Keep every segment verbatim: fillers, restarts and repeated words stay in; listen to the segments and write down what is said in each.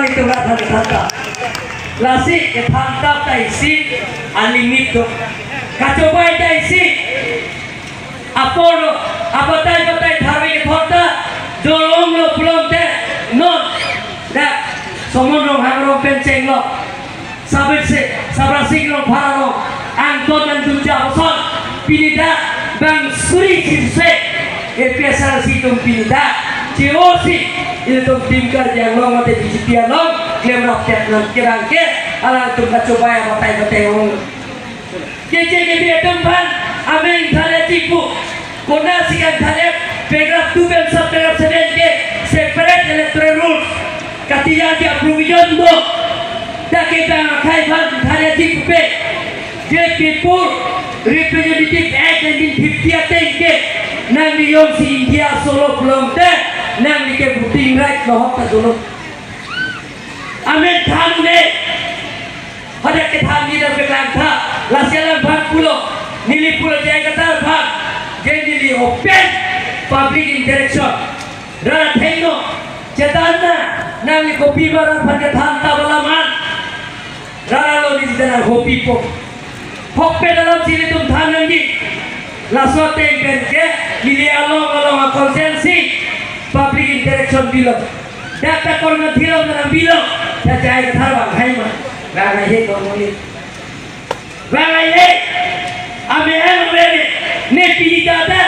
Itum rat aphan kethan tap. Lasi kethan tap ta isi alimit do. Kachobei ta isi apor lo, abatai batai tharve kethon ta jorong lo pulote non. Dak Somon Ronghang arong pen chenglo. Sabit se, Sabrasing Rongphar arong, angton nangdunja ason, pini dak bang suri sirse, A P H L C atum pini dak che-osi, ilitum Team Karbi Anglong mate B J P along, klemrap tet nang kerang ke, alangtum kachobei abatai batai ong. Keche kebi atum aphan, amen thareji pu, konatsi kangtharet, paragraph two pen sub paragraph seven ke, separate electoral rules. Kati ya dia provision do. Dak ke bang akhai aphan thareji pupe. Je People Representative Act nineteen fifty ateng ke nangli jongsi India aso lo pulote nangli ke voting right nohok ta dolo. Amen than ne. Hadak kethan ni dak peklang tha. Lasi alam aphan pulo. Neli pulo J I Kathar aphan. Je neli open public interaction. Rat athengno, chetan na, nangli kopi ma rat aphan kethan tap alam an. Rat alo neli chetan kopi po. Hokpet alam si nelitum than nangji. Laso ateng pen ke, neli along along a-constituency, public interaction bilo. Dak ta korma thilo na bilo, ta J I Kathar bang hai ma, bang hai he kormo ni. Bang ai he, ame ang rere, ne pini dada,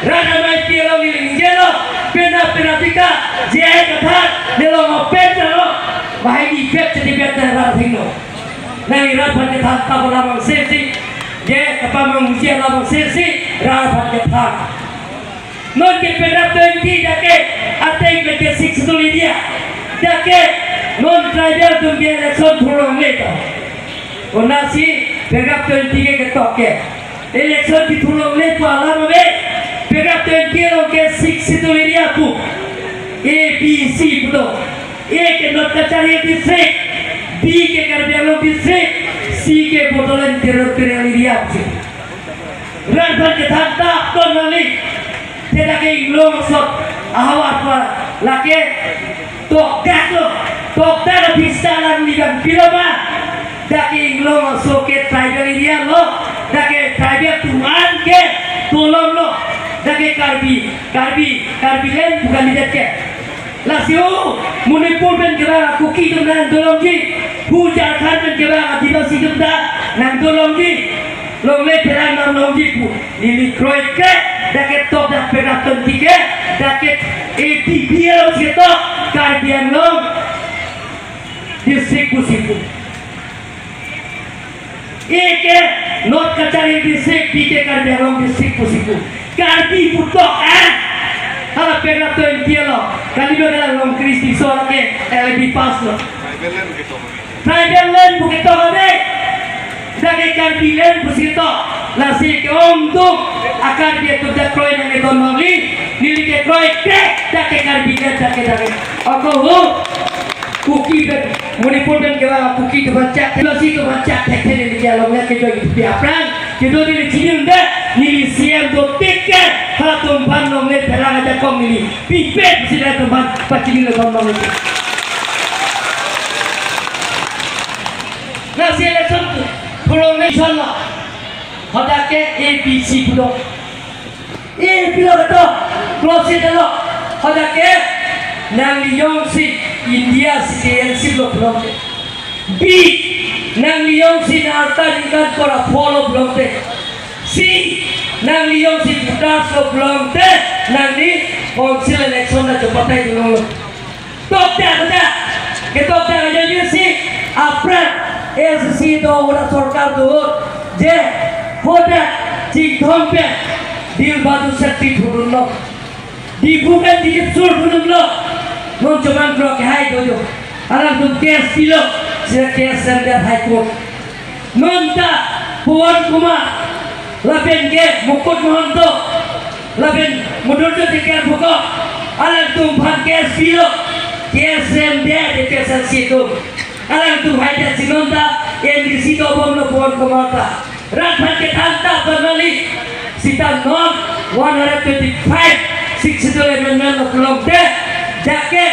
rana mai pilo ni ling jelo, pena pena pika, J I Kathar, nelo mo penta lo, bahai ni pet jadi pet na rat athengno. Nangli rat aphan kethan tap alam sesi, je kapamangmuji alam sesi, rat aphan kethan. Non ke paragraph twenty dak ke ateng pen ke Sixth Schedule area. Dak ke non tribal atum ke election thurlongle ta. Konatsi paragraph twenty ke ketok ke. Election kethurlongle pu alam ave. Paragraph twenty along ke Sixth Schedule area pu. A, B, C pu do. A ke North Cachar Hill District, B ke Karbi Anglong District, C ke Bodoland Territorial Area pu. Rat aphan kethan tap ton nangli. Te dak ke inglong sok ahavar pa lake tokdak lo. Tokdak aphi sa nangli bang pilo ma. Dak ke inglong sok ke tribal area lo. Dak ke tribal atum an ke dolong lo. Dak ke Karbi, Karbi, Karbi land bukan lidet ke. Lasi o, Manipur pen kevang Kuki atum nangdolongji, hu Jharkhand pen kevang Adivasi atum ta nangdolongji, longle pherang nanglongji pu, neli kroikre, dak ke tok dak peraton tike, dak ke A P P L si tok, Karbi Anglong, district pusi pu. A ke North Cachar Hill District, B ke Karbi Anglong District pusi pu. Karbi putok, ah. Hala paragraph twenty along. Kali ba kalang long Chris di so ke L B pass lo. Tribal land pu ketok ave. Dak ke Karbi land pusi tok. Lasi ke-ongdung a-Karbi atum dak kroi nangkedon nangli. Neli ke kroikre dak ke Karbi land dak ke dak ke. Ako ho. Kuki pen, Manipur pen kevang Kuki atum aphan chak, Adivasi atum aphan chak thekthe neli ke along le kejo ipi aphrang, kejo neli chini un-e, neli C M dotik ke, halatum aphan longle pherang ajakong neli, pipet si halatum aphan pachini le dom longle. Lasi election thurlongle son lo, hadak ke A B C pulo. A pilo ketok, close it lo. Hadak ke nangli jongsi India citizenship lo pulote. B, nangli jongsi nang arta ningkan kora pho lo pulote. C, nangli jongsi voters lo pulote, nangli council election ta chopatai dunlonglo. Tokta, tokta. Ketokta ajoine si aphrang A S D C do, ora sorkar do, je hadak Chinthong pen Dilbadu Shetty thurdunlo. Diphu pen Dilip Sur thurdunlo. Non choman pro ke hai do jo. Alangtum case pilo, seta case sender High Court. Non ta Pawan Kumar, lapen ke Mukut Mahanta, lapen Mudurjya Dikar Phukan, alangtum aphan case pilo, case remdet A P H L C atum. Alangtum haidet si non ta M D C dobomlo Pawan Kumar ta. Rat aphan kethan tap ta nangli, seta non one hundred twenty-five Sixth Schedule amendment lo pulote, dak ke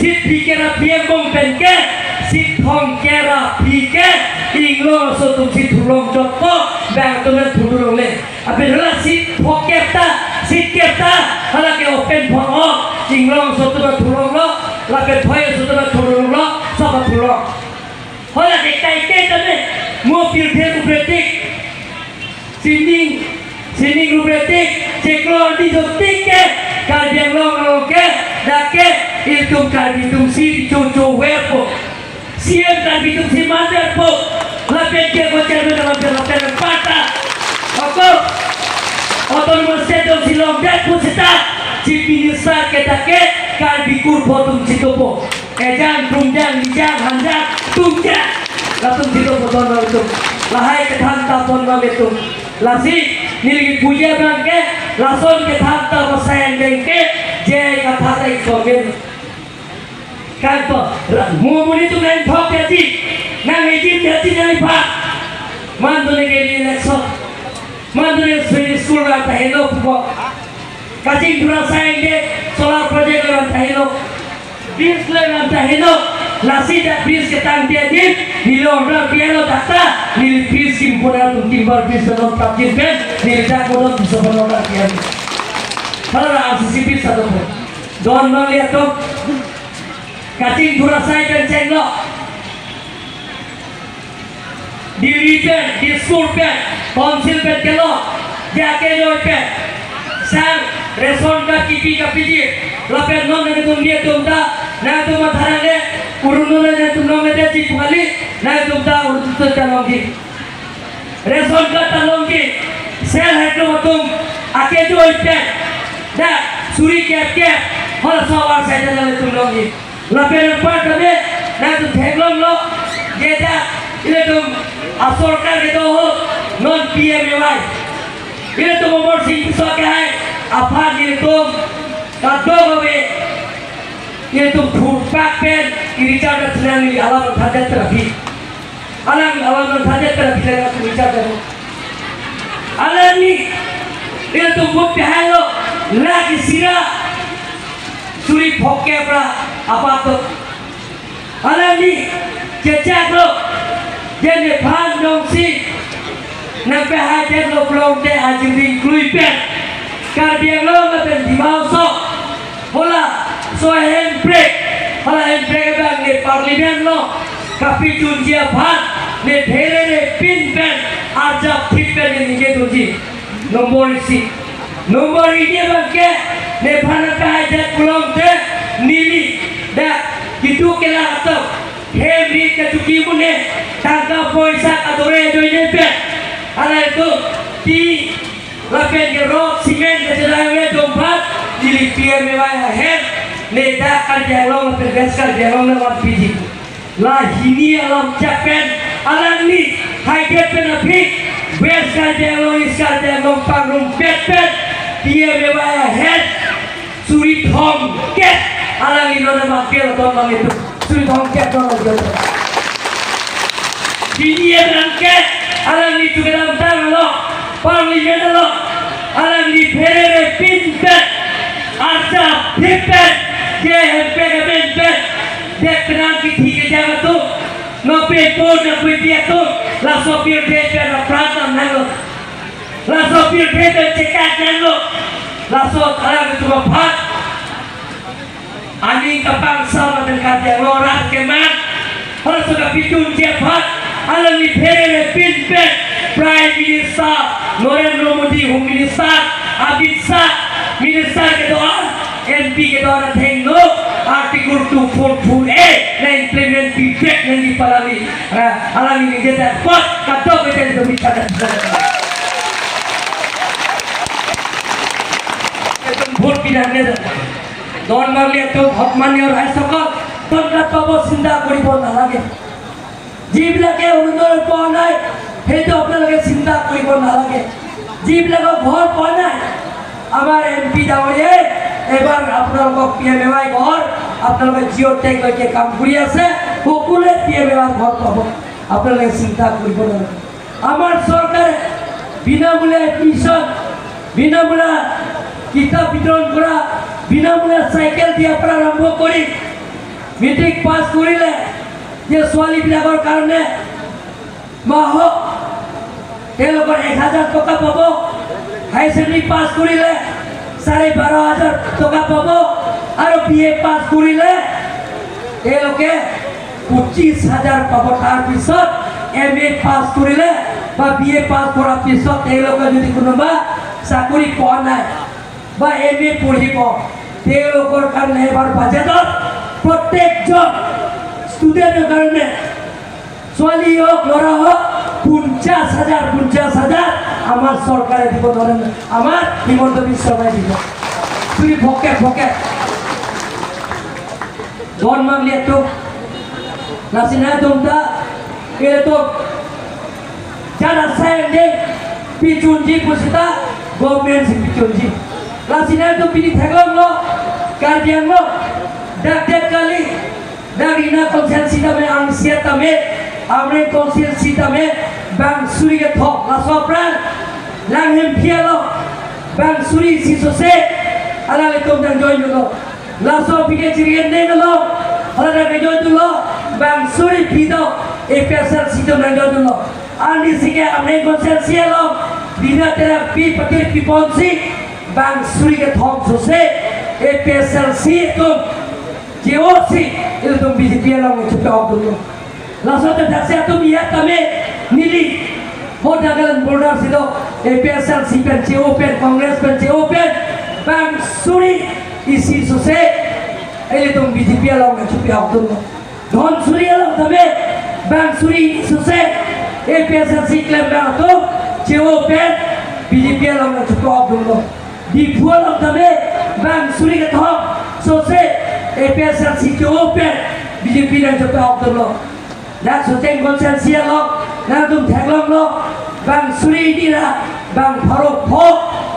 Seat phli kera phli angbong pen ke, seat thom kera phli ke, Inglong aso atum seat thulong jotpo, bang atum an thulongle. Aphi hala seat phokep ta, seat kep ta, hala ke open phongo, Inglong aso atum thulonglo, lapen Phai aso atum thulonglo, sob thulong. Hala ke kaikai tame, mo pirthe rupretik, sining, sining rupretik, chiklo di jotik ke, Karbi Anglong along ke, dak ke, ilitum Karbi atum si chocho wepo. C M Karbi atum si manderpo. Lapen ke ko chairman lapen lapen pata. Ako, autonomous state atum si longdet pusita, Chief Minister ke dak ke, Karbi kurpo atum si topo. Ejang, dungjang, nijang, hanjang, tungjang. Latum sito pudon latum. Lahai kethan ta pon latum. Lasi, neli puji abang ke, lason kethan ta pasai deng ke, J I Kathar ek somin. Kanto, ra-, mu muni tu nang thok ya ji. Nang ejin ya ji nang ipa. Mantu ne ke election. Mantu ne swi school ra ta heno pupo. Kachingthur asai ke solar project le ram taheno. Bridge le ram taheno. Lasi dak bridge ketang dia din. Neli order pialo dakta. Neli bridge simpura tum timber bridge non kapjin pen. Neli dak modon bisa order pialo. Hala R C C bridge satu pun. Don bang lihat dong. Kachingthur asai pen chenglo. Delhi pen, Dispur pen, Council pen kelo, jake noi pen, sang ration card kipi kapiji, lapen non nangtum ni atum ta, nangtum matharang le, urun non nangtum long le ji pu kali, nangtum ta urun tu ta longji. Ration card ta longji, self help group atum, ake noi pen, dak, suri kep kep, hol so war sai ta nangtum longji. Lapen anpar kami, nangtum theklonglo, jeda, ilitum asorkar kedo ho, non P M A Y. Ilitum Amarsing Tisso ke hai, aphan ilitum, kadokave, ilitum phurpak pen, irichar dak senang ni alam thadet terapi. Alang alam nang thadet pen bilang aku bicara dulu. Alangli, ilitum vote pihailo, lagi sira, suri phokep ra, apato. Alangli, chechak lo, jene phan dong si, nang pehai det lo plong te aji ring klui pen. Karbi Anglong lapen Dima Hasao. Hola, so handbrake. Hola handbrake abang ne parliament lo. Kapijunji aphan ne pherere pin pen arjap thip pen ne ningje dunji. Nombor isi. Nombor ini abang ke nephan kahai det pulote neli dak keduk kelak atum. Hem rit kachuki mune tangka poisa kadore ajoine pen. Hala itum ti lapen ke rok, cement kachedai ave dongpat, neli P M A Y ahem, ne dak Karbi Anglong lapen West Karbi Anglong nangvan piji. La hini alam chak pen, alangli, haidet pen aphi, West Karbi Anglong, East Karbi Anglong, pangrum pet pet, P M A Y ahem, suri thom kep, alangli non nangvan pelo ton bang itum. Suri thom kep dong lo jolo. Bini erang ke, alangli chukedam tang lo, parliament lo, alangli pherere pin pen, arjap thip pen, je hempek amen pen, dek penang kithi kejang atum, nope pon na kwe pi atum, laso pirthe pen apran tam nang lo. Laso pirthe pen chekak nang lo. Laso alang ketua phat. Aning kapangsam lapen Karbi Anglong rat kemat. Halaso kapijunji aphan, alangli pherere pin pen Prime Minister Narendra Modi, Home Minister Amit Shah, Minister kedo-an, M P kedo-an athengno, Article two four four A na implement pivek nangji pu alangli, ah, alangli ningje dak pot kadok pen demi kadak. Vote pinang ne dak. Don marli atum, hokmani aur hai sokol, ton rat pabo chinta koribo nalage. যিবিলাকে অৰুণোদয় পোৱা নাই, সেইটো আপোনালোকে চিন্তা কৰিব নালাগে। যিবিলাকৰ ঘৰ পোৱা নাই, আমাৰ এম পি ডাঙৰীয়াই এবাৰ আপোনালোকক পি এম এ ৱাই ঘৰ, আপোনালোকে জিঅ' টেগলৈকে কাম কৰি আছে, সকলোৱে পি এম এ ৱাই ঘৰ পাব, আপোনালোকে চিন্তা কৰিব নালাগে। আমাৰ চৰকাৰে বিনামূলীয়া এডমিশ্যন, বিনামূলীয়া কিতাপ বিতৰণ কৰা, বিনামূলীয়া চাইকেল দিয়াৰ পৰা আৰম্ভ কৰি মেট্ৰিক পাছ কৰিলে যে ছোৱালীবিলাকৰ কাৰণে মাহত তেওঁলোকৰ এক হাজাৰ টকা পাব। হাই ছেকেণ্ডেৰী পাছ কৰিলে চাৰে বাৰ হাজাৰ টকা পাব আৰু বি এ পাছ কৰিলে তেওঁলোকে পঁচিছ হাজাৰ পাব। তাৰ পিছত এম এ পাছ কৰিলে বা বি এ পাছ কৰাৰ পিছত তেওঁলোকে যদি কোনোবা চাকৰি পোৱা নাই বা এম এ পঢ়িব, তেওঁলোকৰ কাৰণে এবাৰ বাজেটত প্ৰত্যেকজন ষ্টুডেণ্টৰ কাৰণে, ছোৱালী হওক ল'ৰা হওক, পঞ্চাছ হাজাৰ, পঞ্চাছ হাজাৰ আমাৰ চৰকাৰে দিব, নৰেন্দ্ৰ, আমাৰ হিমন্ত বিশ্ব শৰ্মাই দিব। Free, ভকে ভকে। Don mangli atum, lasi nangtum ta, ilitum jana sayang de, pichunji pusita, government si pichunji. Lasi nangtum pini theklonglo, Karbi Anglong, dak dak kali, dak Rina constituency tame, Angsia tame, Amreng constituency tame, bang suri kethom, laso aphrang, Langhemphi along, bang suri isi sose, alanglitum nang join dunlo. Laso aphi ke Chirian deng along, hala nang join dunlo, bang suri phi do, A P H L C atum nang join dunlo. Ani si ke Amreng constituency along, bina tera pi patir pi ponsi, bang suri kethom sose, A P H L C atum, J O C, ilitum B J P along chepe-ok dunlo. Laso ta daksi atum iya tame neli, vote dagalan border si do, A P H L C pen J O pen, Congress pen J O pen, bang suri isi sose, ilitum B J P along chepe-ok dunlo. Dhansiri along tame, bang suri sose, A P H L C klem bang atum, J O pen, B J P along chepe-ok dunlo. Diphu along tame, bang suri kethom sose, A P H L C J O pen, B J P nang chepe-ok dunlo. Dak Socheng constituency along, nangtum theklonglo, bang suri hini ra, bang pharo pho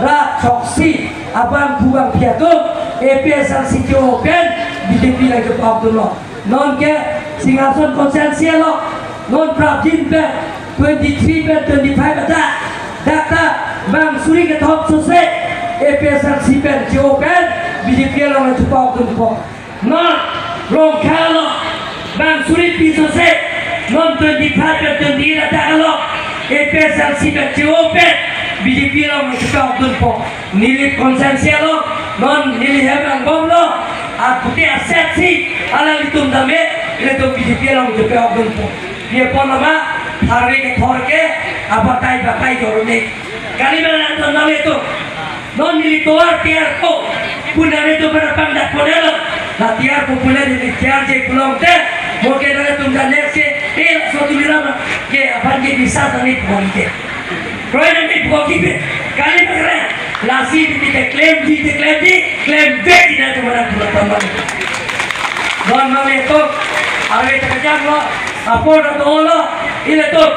ra choksi, abang phu bang phi atum, A P H L C J O pen, B J P nang chepe-ok dunlo. Non ke Singhason constituency along, non prapjin pen, twenty-three pen twenty-five adak, dak ta bang suri kethom sose, A P H L C pen, J O pen, B J P along chepe-ok dunpo. Non Rongkhang along, bang suri phi sose, non twenty-five pen twenty-eight adak along, A P H L C pen J O pen, B J P along chepe-ok dunpo. Neli constituency along, non neli hem angbomlo, aphuti aset si, alanglitum tame, ilitum B J P along chepe-ok dunpo. Ye pon ama, tharve kethor ke, abatai batai jorone. Kali mana nangtum nang itu. Non neli tovar tiyar ko, punare to mana pangdak ponelo. Na tiyar ko punare neli tiyar je pulote, mo ke nangtum dan next ke, eh, so tu lirama, ke aphan ke bisa tani pon ke. Kroy nang ni phoki pe, kali nang keren. Lasi di te klem di, te klem di, klem bek di nangtum mana pula tambah. Don mame to, arve ta kejamlo, apor ta dolo, ilitum,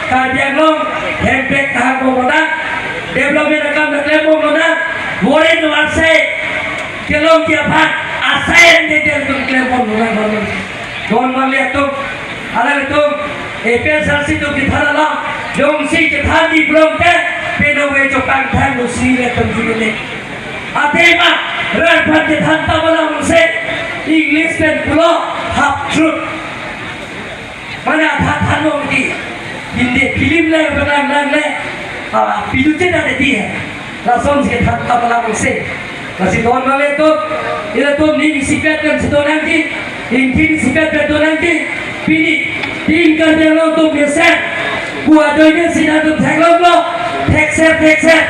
Karbi Anglong, hempek tahap ko kota, development akam ta klem ko kota, morin no asai, kelong dia phat, asai yang dia dia tum klem ko kota, don mame to, Alanglitum, A P H L C atum kethan alam, jongsi kethan di pulote, penang ve chopang than lo si le tum jumene. Atema, rat phan kethan ta malang se, English pen pulo, half truth. Mane atha than lo mati, Hindi film le, benang nang le, ah, pidu chet ada di hai. Lason si than ta malang se. Lasi don mame to, ilitum ning isipet pen si donangji, ingtin isipet pen donangji, pini, tin Karbi Anglong atum mesen, pu ajoine si nangtum theklonglo, thekser, thekser,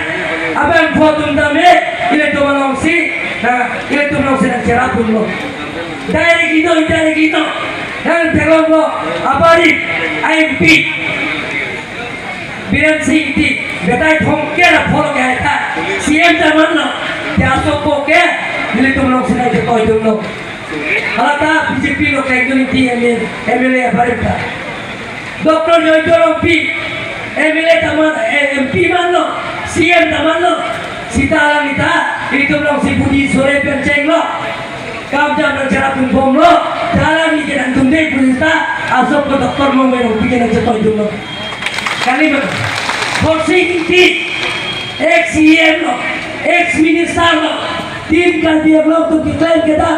abang pho atum tame, ilitum along si, na, ilitum along si nang cherap dunlo. Direct ino, direct ino, nang theklonglo, abari, M P. Biren Singh Engti, betai thongker apor ke hai ta, C M ta manlo, te asopo ke, nelitum along si nang chetoidunlo. Hala ta B J P lo kaidun Engti M L A, M L A abarim ta. Doctor Joyce Rongpi, M L A ta man, eh, M P manlo, C M ta manlo, sita alanglita, nelitum along si budi sore pen chenglo. Kam jam nang cherap dunbomlo, jalan ni ke nangtum de puji ta, asok ko Doctor Mongmai Rongpi ke nang chetoidunlo. Kali ma, Khorsing Engti, ex C M lo, ex minister lo, tin Karbi Anglong atum keklem ke ta,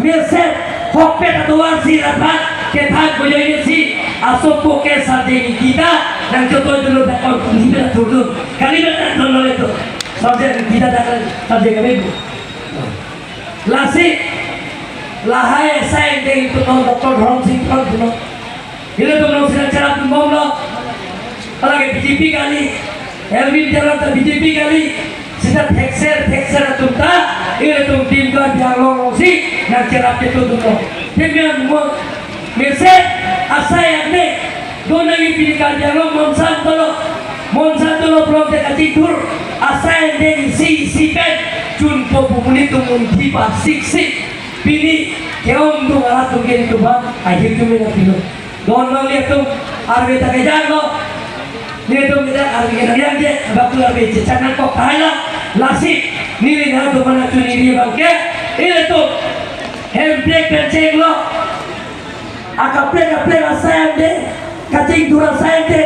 mesen, Hokpet atovar si rat aphan kethak bojoine si asopo ke subject ni kita nangchotoi dulu, dakon kuni bela turdun. Kali bela turdun itu. Subject ni kita dakal subject kami bu. Lasi lahai asai deng itu non Doctor Dharam Singh Dharam itu non. Ilitum nangcherap bomlo. Apalagi B J P kali. Elwin Teron ta B J P kali. Sita thekser, thekser atum ta. Ilitum Team Karbi Anglong alongsi nangcherap ketu atumlo. Themian mo mesen asai ande. Donangi pini Karbi Anglong Monsan Tolo. Monsan Tolo pulote kachithur asai ande isi, isi pen chunpo pu ilitum munthi pa sik sik. Pini ke-ongdung arat atum ke ilitum aphan ahirjume nangpilo. Don nanglitum arve ta kejanglo. Nelitum kejang arve ke nangyang je, baku arve chechak nangkok tahai la. Lasi neli nangtum aphan chuniri abang ke, ilitum Hemprek pen chenglo. Akaprek kaprek asai ande, kachingthur asai ande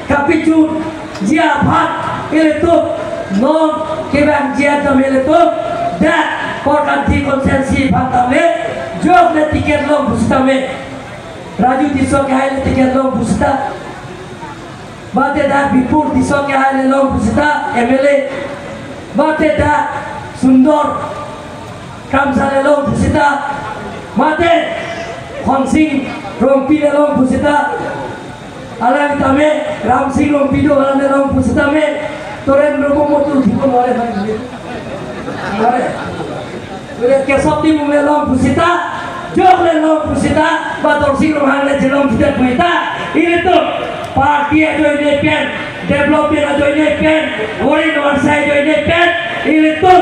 kapachunji aphan, ilitum non kevangji atum ilitum dak Korkanthi constituency aphan tame, jok le ticket long pusitame. Raju Tisso kehai le ticket long pusita. Mate dak Bipul Tisso kehai le long pusita M L A. Mate dak Sundor Kramsa le long pusita. Mate Khonsing Rongpi le long pusita. Alang tame Ramsing Rongpi do alang le long pusitame. Toren robo motu thipon wale bang. Wale. Ule Kesop Timung le long pusita, jok le long pusita, ba Dorsing Ronghang le chelong pusita pu sita, ilitum party ajoine pen, development ajoine pen, foreign oversight ajoine pen, ilitum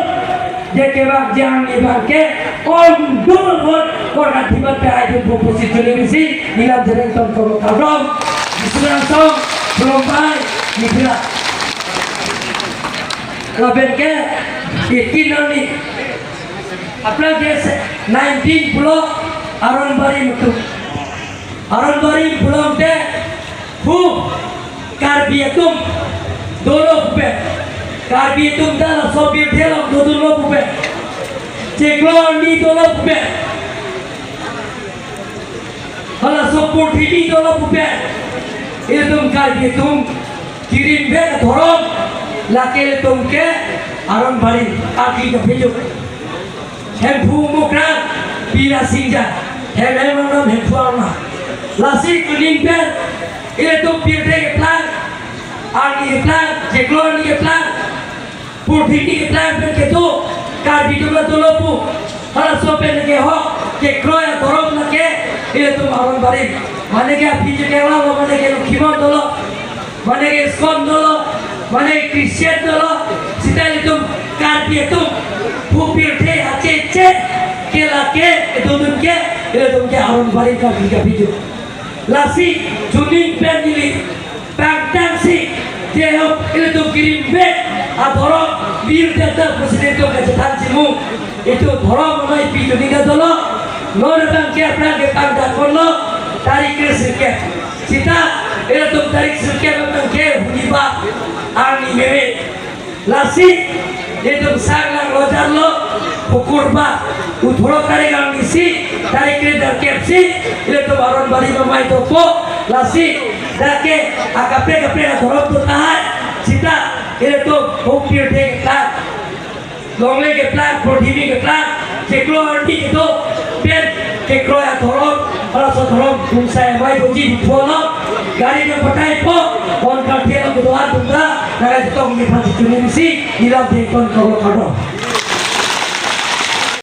je kevangji arni abang ke, ongdung rot, Korkanthi pen pe aidun proposal chule misi, nilam jereng ton koro kardom, Jisu angsong, Khulumbai, Nipila. Lapen ke, itin arni, aphrang ke se-, nineteen pulo Aronbari mutu. Aronbari pulote hu Karbi atum dolo pupe. Karbi atum ta laso pirthe along dodunlo pupe. Chiklo arni dolo pupe. Halaso purthimbi dolo pupe. Ilitum Karbi atum kirim bek dhorom lake ilitum ke Aronbari, arki kapejok. Hemphu Mukrang, Pira Singja, hem hem anam Hemphu Arma. Lasi kuning pen, ilitum pirthe keplang, arni keplang, chiklo arni keplang, purthimbi keplang pen kedo, Karbi atum la dolo pu. Halaso pen kehok, kekroi adhorom lake, ilitum Aronbari. Mane ke aphi je kelang lo, mane ke Lokhimon dolo. Mane ke ISKCON dolo, mane Christian dolo, sita ilitum Karbi atum, pu pirthe acheche, ke lake, kedodun ke, ilitum ke Aronbari Karbi kapejok. Lasi, chuning pen ili, pangtang si, je ho, ilitum kirim bek, adhorom, bir teta, president atum kachethan chimu, itum dhorom amai pi chuning ka dolo, non abang ke aphrang ke pangtang konlo, tarik kre sirkep. Sita, ilitum tarik sirkep abang ke huni ba arni meme. Lasi, ilitum sang lang lojar lo, hukur ba, uthoro tarik arni si, tarik kre darkep si, ilitum Aronbari mamai topo, lasi, dak ke, akaprek kaprek adhorom do tahai, sita, ilitum, hukpir dek tak. Longle keplang, purthimbi keplang, chiklo arni kedo, pen kekroi adhorom, halaso dhorom, tumsai amai doji di phono, gari nangpataipo, bon karthe lo kedoan tumda, naga jetong ni phan chuni si, nilam dengton koro koro.